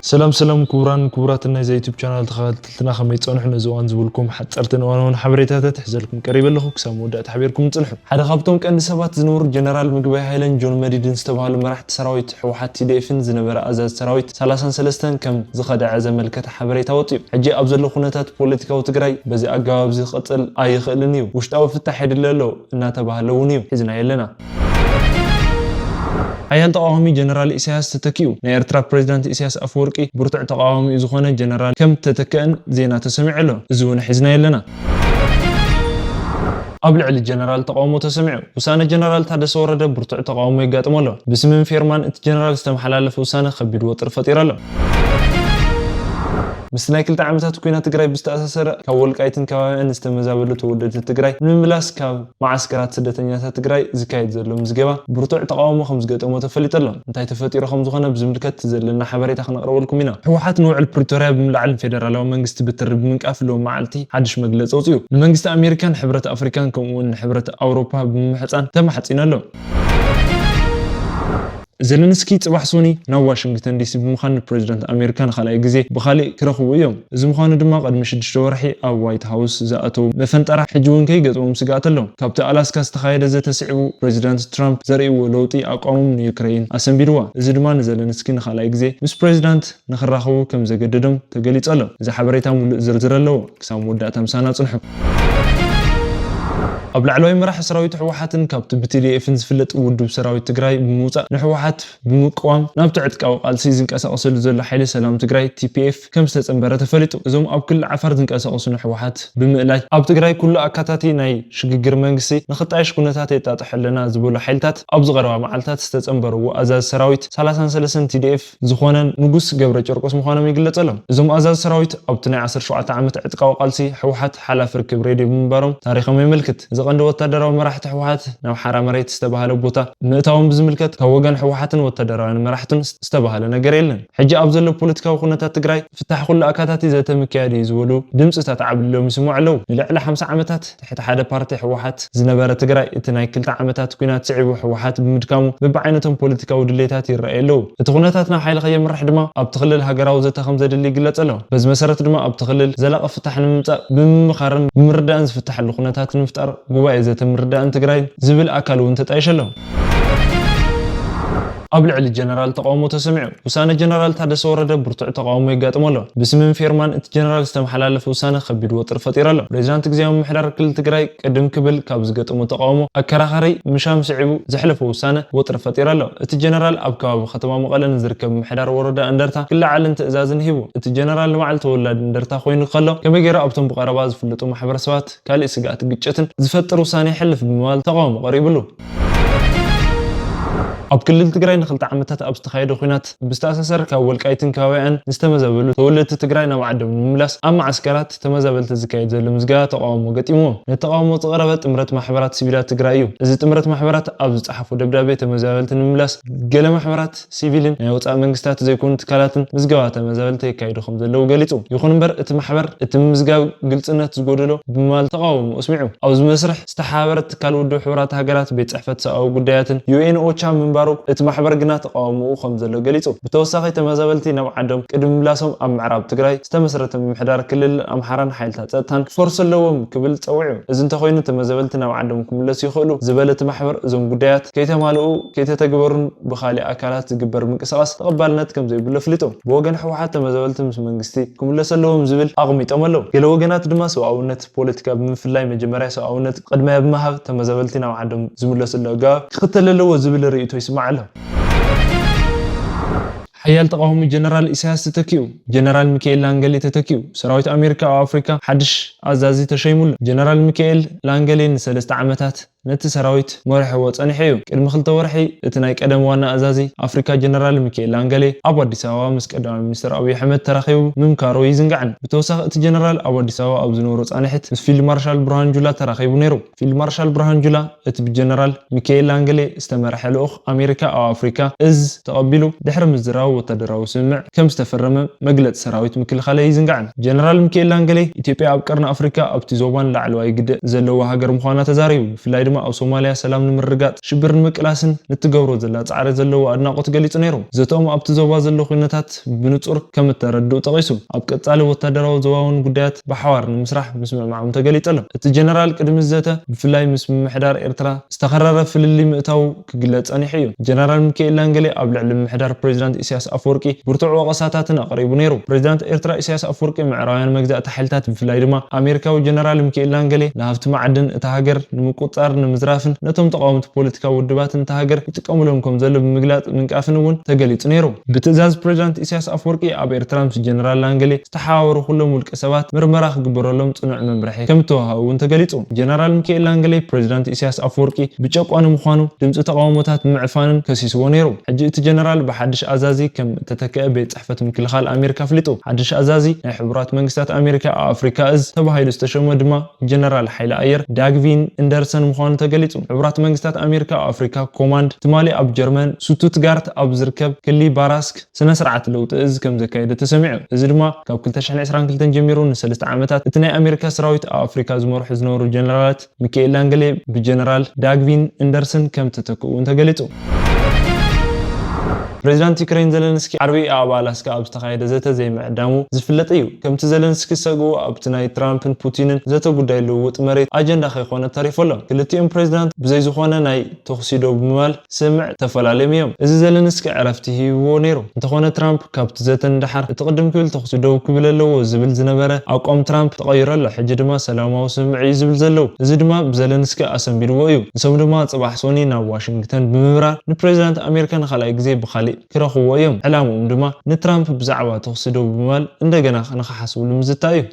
ሰላም ሰላም ክቡራን ክቡራትን ናይዛ ዩቱብ ቻናል ተኸታተልትና፣ ከመይ ጸንሑ? ነዚ እዋን ዝብልኩም ሓጸርትን እዋናውን ሓበሬታታት ሒዘልኩም ቀሪበ ኣለኹ። ክሳብ መወዳእታ ሓቢርኩም ጽንሑ። ሓደ ካብቶም ቀንዲ ሰባት ዝነበሩ ጀነራል ምግበይ ሃይለን ጆን መዲድን ዝተባህሉ መራሕቲ ሰራዊት ህወሓት ቲ ዲ ኤፍን ዝነበረ ኣዛዚ ሰራዊት ሰላሳን ሰለስተን ከም ዝኸደዐ ዘመልከተ ሓበሬታ ወጺኡ። ሕጂ ኣብ ዘሎ ኩነታት ፖለቲካዊ ትግራይ በዚ ኣገባብ እዚ ክቕጽል ኣይኽእልን እዩ። ውሽጣዊ ፍታሕ የድሊ ኣሎ እናተባህለ እውን እዩ። ሒዝናዮ ኣለና። ሓያል ተቃዋሚ ጀነራል ኢሳያስ ተተኪኡ። ናይ ኤርትራ ፕሬዚዳንት ኢሳያስ ኣፈወርቂ ብርቱዕ ተቃዋሚኡ ዝኾነ ጀነራል ከም ተተክአን ዜና ተሰሚዑ ኣሎ። እዚ እውን ሒዝናዮ ኣለና። ኣብ ልዕሊ ጀነራል ተቃውሞ ተሰሚዑ። ውሳነ ጀነራል ታደሰ ወረደ ብርቱዕ ተቃውሞ የጋጥሞ ኣሎ። ብስምን ፌርማን እቲ ጀነራል ዝተመሓላለፈ ውሳነ ከቢድ ወጥሪ ፈጢሩ ኣሎ። ምስቲ ናይ ክልተ ዓመታት ኲናት ትግራይ ብዝተኣሳሰረ፣ ካብ ወልቃይትን ከባቢኣን ዝተመዛበሉ ተወለድቲ ትግራይ ንምምላስ ካብ መዓስከራት ስደተኛታት ትግራይ ዝካየድ ዘሎ ምዝገባ ብርቱዕ ተቃውሞ ከም ዝገጠሞ ተፈሊጡ ኣሎ። እንታይ ተፈጢሩ ከም ዝኾነ ብዝምልከት ዘለና ሓበሬታ ክነቕርበልኩም ኢና። ህወሓት ንውዕል ፕሪቶርያ ብምልዓል ንፌደራላዊ መንግስቲ ብትሪ ብምንቃፍ ሎም መዓልቲ ሓድሽ መግለፂ ኣውፂኡ። ንመንግስቲ ኣሜሪካን ሕብረት ኣፍሪካን ከምኡ እውን ንሕብረት ኣውሮፓ ብምምሕፃን ተማሕፂኑ ኣሎ። ዘለንስኪ ጽባሕ ሶኒ ናብ ዋሽንግተን ዲሲ ብምዃን ንፕሬዚዳንት ኣሜሪካ ንኻልኣይ ግዜ ብኻሊእ ክረኽቡ እዮም። እዚ ምዃኑ ድማ ቅድሚ ሽዱሽተ ወርሒ ኣብ ዋይት ሃውስ ዝኣተው መፈንጠራ ሕጂ እውን ከይገጥሞም ስግኣት ኣሎ። ካብቲ ኣላስካ ዝተኻየደ ዘተ ስዒቡ ፕሬዚዳንት ትራምፕ ዘርእይዎ ለውጢ ኣቋሞም ንዩክሬይን ኣሰንቢድዋ። እዚ ድማ ንዘለንስኪ ንኻልኣይ ግዜ ምስ ፕሬዚዳንት ንኽራኸቡ ከም ዘገደዶም ተገሊጹ ኣሎ። እዚ ሓበሬታ ሙሉእ ዝርዝር ኣለዎ። ክሳብ መወዳእታ ምሳና ጽንሑ። ኣብ ላዕለዋይ መራሒ ሰራዊት ህወሓትን ካብቲ ብ ቲ ዲ ኤፍን ዝፍለጥ ውድብ ሰራዊት ትግራይ ብምውጻእ ንህወሓት ብምቅዋም ናብቲ ዕጥቃዊ ቃልሲ ዝንቀሳቐሰሉ ዘሎ ሓይሊ ሰላም ትግራይ ቲ ፒ ኤፍ ከም ዝተጸንበረ ተፈሊጡ። እዞም ኣብ ክልል ዓፋር ዝንቀሳቐሱ ንህወሓት ብምእላይ ኣብ ትግራይ ኩሉ ኣካታቲ ናይ ሽግግር መንግስቲ ንኽጣየሽ ኩነታት የጣጥሑ ኣለና ዝበሉ ሓይልታት ኣብዚ ቀረባ መዓልታት ዝተጸንበርዎ ኣዛዚ ሰራዊት ሰላሳን ሰለስተን ቲ ዲ ኤፍ ዝኾነን ንጉስ ገብረ ጨርቆስ ምዃኖም ይግለጸሎም። እዞም ኣዛዚ ሰራዊት ኣብቲ ናይ ዓሰርተ ሸውዓተ ዓመት ዕጥቃዊ ቃልሲ ህወሓት ሓላፊ ርክብ ሬድዮ ብምንባሮም ታሪኾም የመልክት። እዚ ቀንዲ ወታደራዊ መራሕቲ ህወሓት ናብ ሓራ መሬት ዝተባህለ ቦታ ምእታዎም ብዝምልከት ካብ ወገን ህወሓትን ወታደራውያን መራሕቱን ዝተባህለ ነገር የለን። ሕጂ ኣብ ዘሎ ፖለቲካዊ ኩነታት ትግራይ ፍታሕ ኩሉ ኣካታቲ ዘተ ምክያድ እዩ ዝበሉ ድምፅታት ዓብሊሎም ይስምዑ ኣለዉ። ንልዕሊ ሓምሳ ዓመታት ትሕቲ ሓደ ፓርቲ ህወሓት ዝነበረ ትግራይ እቲ ናይ ክልተ ዓመታት ኲናት ስዒቡ ህወሓት ብምድካሙ በብዓይነቶም ፖለቲካዊ ድሌታት ይረኣዩ ኣለዉ። እቲ ኩነታት ናብ ሓይሊ ከየምርሕ ድማ ኣብቲ ክልል ሃገራዊ ዘተ ከም ዘድሊ ይግለጽ ኣሎ። በዚ መሰረት ድማ ኣብቲ ክልል ዘላቒ ፍታሕ ንምምጻእ ብምምኻርን ብምርዳእን ዝፍታሐሉ ኩነታት ንምፍጣር ጉባኤ ዘተ ምርዳእን ትግራይን ዝብል ኣካል እውን ተጣይሹ ኣሎ። ኣብ ልዕሊ ጀነራል ተቃውሞ ተሰሚዑ። ውሳነ ጀነራል ታደሰ ወረደ ብርቱዕ ተቃውሞ የጋጥሞ ኣሎ። ብስምን ፌርማን እቲ ጀነራል ዝተመሓላለፈ ውሳነ ከቢድ ወጥሪ ፈጢሩ ኣሎ። ፕሬዚዳንት ግዝያዊ ምምሕዳር ክልል ትግራይ ቅድም ክብል ካብ ዝገጠሞ ተቃውሞ ኣከራኻሪ ምሻም ስዒቡ ዘሕለፎ ውሳነ ወጥሪ ፈጢሩ ኣሎ። እቲ ጀነራል ኣብ ከባቢ ከተማ መቐለ ንዝርከብ ምምሕዳር ወረዳ እንደርታ ክለዓልን ትእዛዝን ሂቡ። እቲ ጀነራል ንበዓል ተወላዲ እንደርታ ኮይኑ ከሎ ከመይ ገይሩ ኣብቶም ብቐረባ ዝፍለጡ ማሕበረሰባት ካልእ ስግኣት ግጭትን ዝፈጥር ውሳነ የሕልፍ ብምባል ተቃውሞ ቀሪብሉ። ኣብ ክልል ትግራይ ንክልተ ዓመታት ኣብ ዝተኻየደ ኲናት ብዝተኣሳሰር ካብ ወልቃይትን ከባቢኣን ዝተመዛበሉ ተወለድቲ ትግራይ ናብ ዓዶም ንምምላስ ኣብ መዓስከራት ተመዛበልቲ ዝካየድ ዘሎ ምዝገባ ተቃውሞ ገጢምዎም። ነቲ ተቃውሞ ዝቐረበ ጥምረት ማሕበራት ሲቪላት ትግራይ እዩ። እዚ ጥምረት ማሕበራት ኣብ ዝጸሓፎ ደብዳቤ ተመዛበልቲ ንምምላስ ገለ ማሕበራት ሲቪልን ናይ ወጻኢ መንግስታት ዘይኮኑ ትካላትን ምዝገባ ተመዛበልቲ የካይዱ ከም ዘለዉ ገሊጹ። ይኹን እምበር እቲ ማሕበር እቲ ምምዝጋብ ግልጽነት ዝጎደሎ ብምባል ተቃውሞ ኣስሚዑ። ኣብዚ መስርሕ ዝተሓባበረት ትካል ውድብ ሕቡራት ሃገራት ቤት ጽሕፈት ሰብኣዊ ጉዳያትን ዩ ኤን ኦቻ ምንባሩ እቲ ማሕበር ግና ተቃውሞኡ ከም ዘሎ ገሊጹ። ብተወሳኺ ተመዛበልቲ ናብ ዓዶም ቅድሚ ምላሶም ኣብ ምዕራብ ትግራይ ዝተመስረተ ምምሕዳር ክልል ኣምሓራን ሓይልታት ጸጥታን ክፈርሱ ኣለዎም ክብል ጸዊዑ። እዚ እንተኾይኑ ተመዛበልቲ ናብ ዓዶም ክምለሱ ይኽእሉ ዝበለ እቲ ማሕበር እዞም ጉዳያት ከይተማልኡ ከይተተግበሩን ብኻሊእ ኣካላት ዝግበር ምንቅስቃስ ተቐባልነት ከም ዘይብሉ ኣፍሊጡ። ብወገን ህወሓት ተመዛበልቲ ምስ መንግስቲ ክምለሱ ኣለዎም ዝብል ኣቕሚጦም ኣለዉ። ገለ ወገናት ድማ ሰብኣውነት ፖለቲካ ብምፍላይ መጀመርያ ሰብኣውነት ቅድሚያ ብምሃብ ተመዛበልቲ ናብ ዓዶም ዝምለስሉ ኣገባብ ክኽተል ኣለዎ ዝብል ርእይቶ ይስማዕ ኣሎ። ሓያል ተቃዋሚ ጀነራል ኢሳያስ ተተኪኡ። ጀነራል ሚካኤል ላንገሌ ተተኪኡ። ሰራዊት ኣሜሪካ ኣብ ኣፍሪካ ሓድሽ ኣዛዚ ተሸይሙሉ። ጀነራል ሚካኤል ላንገሌ ንሰለስተ ዓመታት ነቲ ሰራዊት መሪሕዎ ጸኒሑ እዩ። ቅድሚ ክልተ ወርሒ እቲ ናይ ቀደም ዋና ኣዛዚ ኣፍሪካ ጀነራል ሚካኤል ላንገሌ ኣብ ኣዲስ ኣበባ ምስ ቀዳማይ ሚኒስትር ኣብይ ኣሕመድ ተራኺቡ ምምካሩ ኣይዝንጋዕን። ብተወሳኺ እቲ ጀነራል ኣብ ኣዲስ ኣበባ ኣብ ዝነበሮ ጻንሒት ምስ ፊልድ ማርሻል ብርሃኑ ጁላ ተራኺቡ ነይሩ። ፊልድ ማርሻል ብርሃኑ ጁላ እቲ ብጀነራል ሚካኤል ላንገሌ ዝተመርሐ ልኡኽ ኣሜሪካ ኣብ ኣፍሪካ እዝ ተቐቢሉ ድሕሪ ምዝራብ ወታደራዊ ስምምዕ ከም ዝተፈረመ መግለጺ ሰራዊት ምክልኻል ኣይዝንጋዕን። ጀነራል ሚካኤል ላንገሌ ኢትዮጵያ ኣብ ቀርኒ ኣፍሪካ ኣብቲ ዞባን ላዕለዋይ ግደ ዘለዋ ሃገር ምዃና ተዛሪቡ። ብፍላይ ድማ ኣብ ሶማልያ ሰላም ንምርጋጥ ሽብር ንምቅላስን ንትገብሮ ዘላ ጻዕሪ ዘለዎ ኣድናቆት ገሊጹ ነይሩ። ዘተኦም ኣብቲ ዞባ ዘሎ ኩነታት ብንጹር ከም እተረድኡ ጠቒሱ፣ ኣብ ቀጻሊ ወታደራዊ ዞባውን ጉዳያት ብሓዋር ንምስራሕ ምስምዕማዖም ተገሊጹ ኣሎ። እቲ ጀነራል ቅድሚ ዘተ ብፍላይ ምስ ምምሕዳር ኤርትራ ዝተኸረረ ፍልልይ ምእታው ክግለጽ ጸኒሑ እዩ። ጀነራል ሚካኤል ላንገሌ ኣብ ልዕሊ ምምሕዳር ፕሬዚዳንት ኢሳያስ ኣፈወርቂ ብርቱዕ ወቐሳታትን ኣቕሪቡ ነይሩ። ፕሬዚዳንት ኤርትራ ኢሳያስ ኣፈወርቂ ምዕራባውያን መግዛእቲ ሓይልታት ብፍላይ ድማ ኣሜሪካዊ ጀነራል ሚካኤል ላንገሌ ንሃብቲ ማዕድን እታ ሃገር ንምቁጽጻር ንምዝራፍን ነቶም ተቃወምቲ ፖለቲካዊ ውድባትን እታ ሃገር ይጥቀሙሎም ከም ዘሎ ብምግላጽ ምንቃፍን እውን ተገሊጹ ነይሩ። ብትእዛዝ ፕሬዚዳንት ኢሳያስ ኣፈወርቂ ኣብ ኤርትራ ምስ ጀነራል ላንገሌ ዝተሓባበሩ ኩሎም ውልቀ ሰባት ምርመራ ክግበረሎም ጽኑዕ መምርሒ ከም እተዋሃቡ እውን ተገሊጹ። ጀነራል ሚካኤል ላንገሌ ፕሬዚዳንት ኢሳያስ ኣፈወርቂ ብጨቋኒ ምዃኑ ድምፂ ተቃውሞታት ምዕፋንን ከሲስዎ ነይሩ። ሕጂ እቲ ጀነራል ብሓድሽ ኣዛዚ ከም እተተክአ ቤት ጽሕፈት ምክልኻል ኣሜሪካ ኣፍሊጡ። ሓድሽ ኣዛዚ ናይ ሕቡራት መንግስታት ኣሜሪካ ኣብ ኣፍሪካ እዝ ተባሂሉ ዝተሸመ ድማ ጀነራል ሓይሊ ኣየር ዳግቪን እንደርሰን ምዃኑ ተገሊጹ። ሕቡራት መንግስታት ኣሜሪካ ኣብ ኣፍሪካ ኮማንድ ትማሊ ኣብ ጀርመን ስቱትጋርት ኣብ ዝርከብ ክሊ ባራስክ ስነ ስርዓት ለውጢ እዝ ከም ዘካየደ ተሰሚዑ። እዚ ድማ ካብ ክልተ ሽሕን ዕስራን ክልተን ጀሚሩ ንሰለስተ ዓመታት እቲ ናይ ኣሜሪካ ሰራዊት ኣብ ኣፍሪካ ዝመርሑ ዝነበሩ ጀነራላት ሚካኤል ላንገሌ ብጀነራል ዳግቪን እንደርሰን ከም ተተክኡ እውን ተገሊጹ። ፕሬዚዳንት ዩክሬን ዘለንስኪ ዓርቢ ኣብ ኣላስካ ኣብ ዝተኻየደ ዘተ ዘይምዕዳሙ ዝፍለጥ እዩ። ከምቲ ዘለንስኪ ዝሰግኡ ኣብቲ ናይ ትራምፕን ፑቲንን ዘተ ጉዳይ ልውውጥ መሬት ኣጀንዳ ከይኮነ ተሪፉ ኣሎ። ክልቲኦም ፕሬዚዳንት ብዘይ ዝኾነ ናይ ተኹሲ ደው ብምባል ስምምዕ ተፈላለዮም እዮም። እዚ ዘለንስኪ ዕረፍቲ ሂብዎ ነይሩ። እንተኾነ ትራምፕ ካብቲ ዘተ ንደሓር እቲ ቅድም ክብል ተኹሲ ደው ክብል ኣለዎ ዝብል ዝነበረ ኣቋም ትራምፕ ተቐይሩ ኣሎ። ሕጂ ድማ ሰላማዊ ስምምዕ እዩ ዝብል ዘለዉ። እዚ ድማ ብዘለንስኪ ኣሰንቢድዎ እዩ። ንሶም ድማ ጽባሕ ሶኒ ናብ ዋሽንግተን ብምብራር ንፕሬዚዳንት ኣሜሪካ ንኻልኣይ ግዜ ብኻሊእ ክረኽብዎ እዮም። ዕላምኦም ድማ ንትራምፕ ብዛዕባ ተኹሲ ደው ብምባል እንደገና ንኽሓስብሉ ምዝታይ እዩ።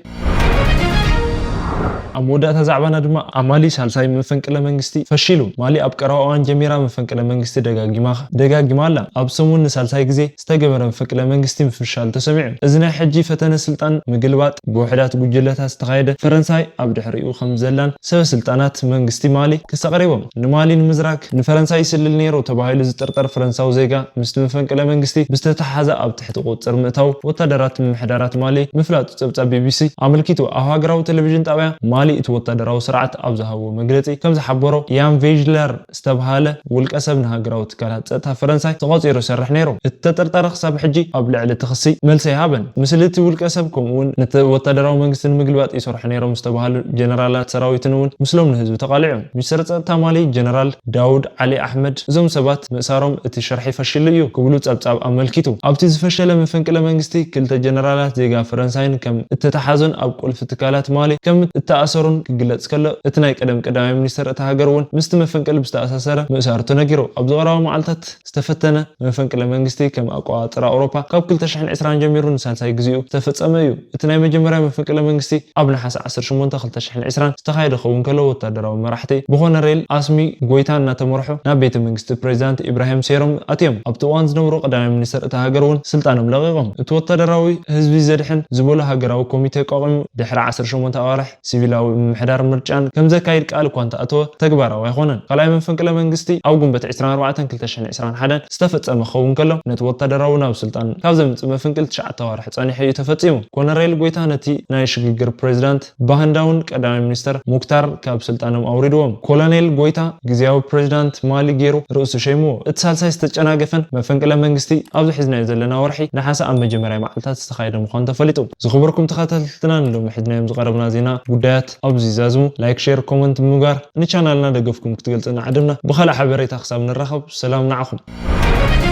ኣብ መወዳእታ ዛዕባና ድማ ኣብ ማሊ ሳልሳይ መፈንቅለ መንግስቲ ፈሺሉ። ማሊ ኣብ ቀረባ እዋን ጀሚራ መፈንቅለ መንግስቲ ደጋጊማ ደጋጊማ ኣላ። ኣብ ሰሙን ንሳልሳይ ግዜ ዝተገበረ መፈንቅለ መንግስቲ ምፍሻል ተሰሚዑ። እዚ ናይ ሕጂ ፈተነ ስልጣን ምግልባጥ ብውሕዳት ጉጅለታት ዝተኻየደ ፈረንሳይ ኣብ ድሕሪኡ ከም ዘላን ሰበ ስልጣናት መንግስቲ ማሊ ክስ ኣቕሪቦም። ንማሊ ንምዝራግ ንፈረንሳይ ይስልል ነይሩ ተባሂሉ ዝጥርጠር ፈረንሳዊ ዜጋ ምስቲ መፈንቅለ መንግስቲ ብዝተተሓሓዘ ኣብ ትሕቲ ቁጽጽር ምእታው ወታደራት ምምሕዳራት ማሊ ምፍላጡ ጸብጻብ ቢቢሲ ኣመልኪቱ። ኣብ ሃገራዊ ቴሌቪዥን ጣብያ ማሊ እቲ ወታደራዊ ስርዓት ኣብ ዝሃቦ መግለጺ ከም ዝሓበሮ፣ ያን ቬጅለር ዝተብሃለ ውልቀ ሰብ ንሃገራዊ ትካላት ጸጥታ ፈረንሳይ ተቖጺሩ ይሰርሕ ነይሩ። እቲ ተጠርጣሪ ክሳብ ሕጂ ኣብ ልዕሊ እቲ ክሲ መልሲ ኣይሃበን። ምስሊ እቲ ውልቀ ሰብ ከምኡ እውን ነቲ ወታደራዊ መንግስቲ ንምግልባጥ ይሰርሑ ነይሮም ዝተባሃሉ ጀነራላት ሰራዊትን እውን ምስሎም ንህዝቢ ተቓሊዑ። ሚኒስትር ጸጥታ ማሊ ጀነራል ዳውድ ዓሊ ኣሕመድ እዞም ሰባት ምእሳሮም እቲ ሽርሒ ፈሺሉ እዩ ክብሉ ጸብጻብ ኣመልኪቱ። ኣብቲ ዝፈሸለ መፈንቅለ መንግስቲ ክልተ ጀነራላት ዜጋ ፈረንሳይን ከም እተተሓዙን ኣብ ቁልፊ ትካላት ማሊ ከም እተኣሰሩን ክግለጽ ከሎ፣ እቲ ናይ ቀደም ቀዳማይ ሚኒስትር እታ ሃገር እውን ምስቲ መፈንቅል ብዝተኣሳሰረ ምእሳሩ ተነጊሩ። ኣብ ዝቐረባ መዓልታት ዝተፈተነ መፈንቅለ መንግስቲ ከም ኣቆጻጽራ ኣውሮፓ ካብ ክልተ ሽሕን ዕስራን ጀሚሩ ንሳልሳይ ግዜኡ ዝተፈጸመ እዩ። እቲ ናይ መጀመርያ መፈንቅለ መንግስቲ ኣብ ነሓሰ ዓሰርተ ሸሞንተ ክልተ ሽሕን ዕስራን ዝተኻየደ ክኸውን ከሎ፣ ወታደራዊ መራሕቲ ብኮነሬል ኣስሚ ጎይታ እናተመርሑ ናብ ቤተ መንግስቲ ፕሬዚዳንት ኢብራሂም ሴሮም ኣትዮም። ኣብቲ እዋን ዝነበሩ ቀዳማይ ሚኒስትር እታ ሃገር እውን ስልጣኖም ለቒቖም። እቲ ወታደራዊ ህዝቢ ዘድሕን ዝበሎ ሃገራዊ ኮሚቴ ኣቋቒሙ ድሕሪ ዓሰርተ ሸሞንተ ኣዋርሕ ሲቪላዊ ምምሕዳር ምርጫን ከም ዘካይድ ቃል እኳ እንተኣተወ፣ ተግባራዊ ኣይኮነን። ካልኣይ መፈንቅለ መንግስቲ ኣብ ግንቦት ዕስራን ኣርባዕተን ክልተ ሽሕን ዕስራን ሓደን ዝተፈጸመ ክኸውን ከሎ፣ ነቲ ወታደራዊ ናብ ስልጣን ካብ ዘምጽእ መፈንቅል ትሽዓተ ኣዋርሕ ጸኒሑ እዩ ተፈጺሙ። ኮነሬል ጎይታ ነቲ ናይ ሽግግር ፕሬዚዳንት ባህንዳውን ቀዳማይ ሚኒስተር ሙክታር ካብ ስልጣኖም ኣውሪድዎም። ኮሎኔል ጎይታ ግዝያዊ ፕሬዚዳንት ማሊ ገይሩ ርእሱ ሸይምዎ። እቲ ሳልሳይ ዝተጨናገፈን መፈንቅለ መንግስቲ ኣብዚ ሒዝናዮ ዘለና ወርሒ ነሓሰ ኣብ መጀመርያ መዓልታት ዝተኻየደ ምዃኑ ተፈሊጡ። ዝኽበርኩም ተኸታተልትና፣ ንሎሚ ሒዝናዮም ዝቐረብና ዜና ጉዳያት ኣብዚ ይዛዝሙ። ላይክ፣ ሼር፣ ኮመንት ብምግባር ንቻናልና ደገፍኩም ክትገልጹ እናዓደምና፣ ብኻልእ ሓበሬታ ክሳብ ንራኸብ ሰላም ንዓኹም።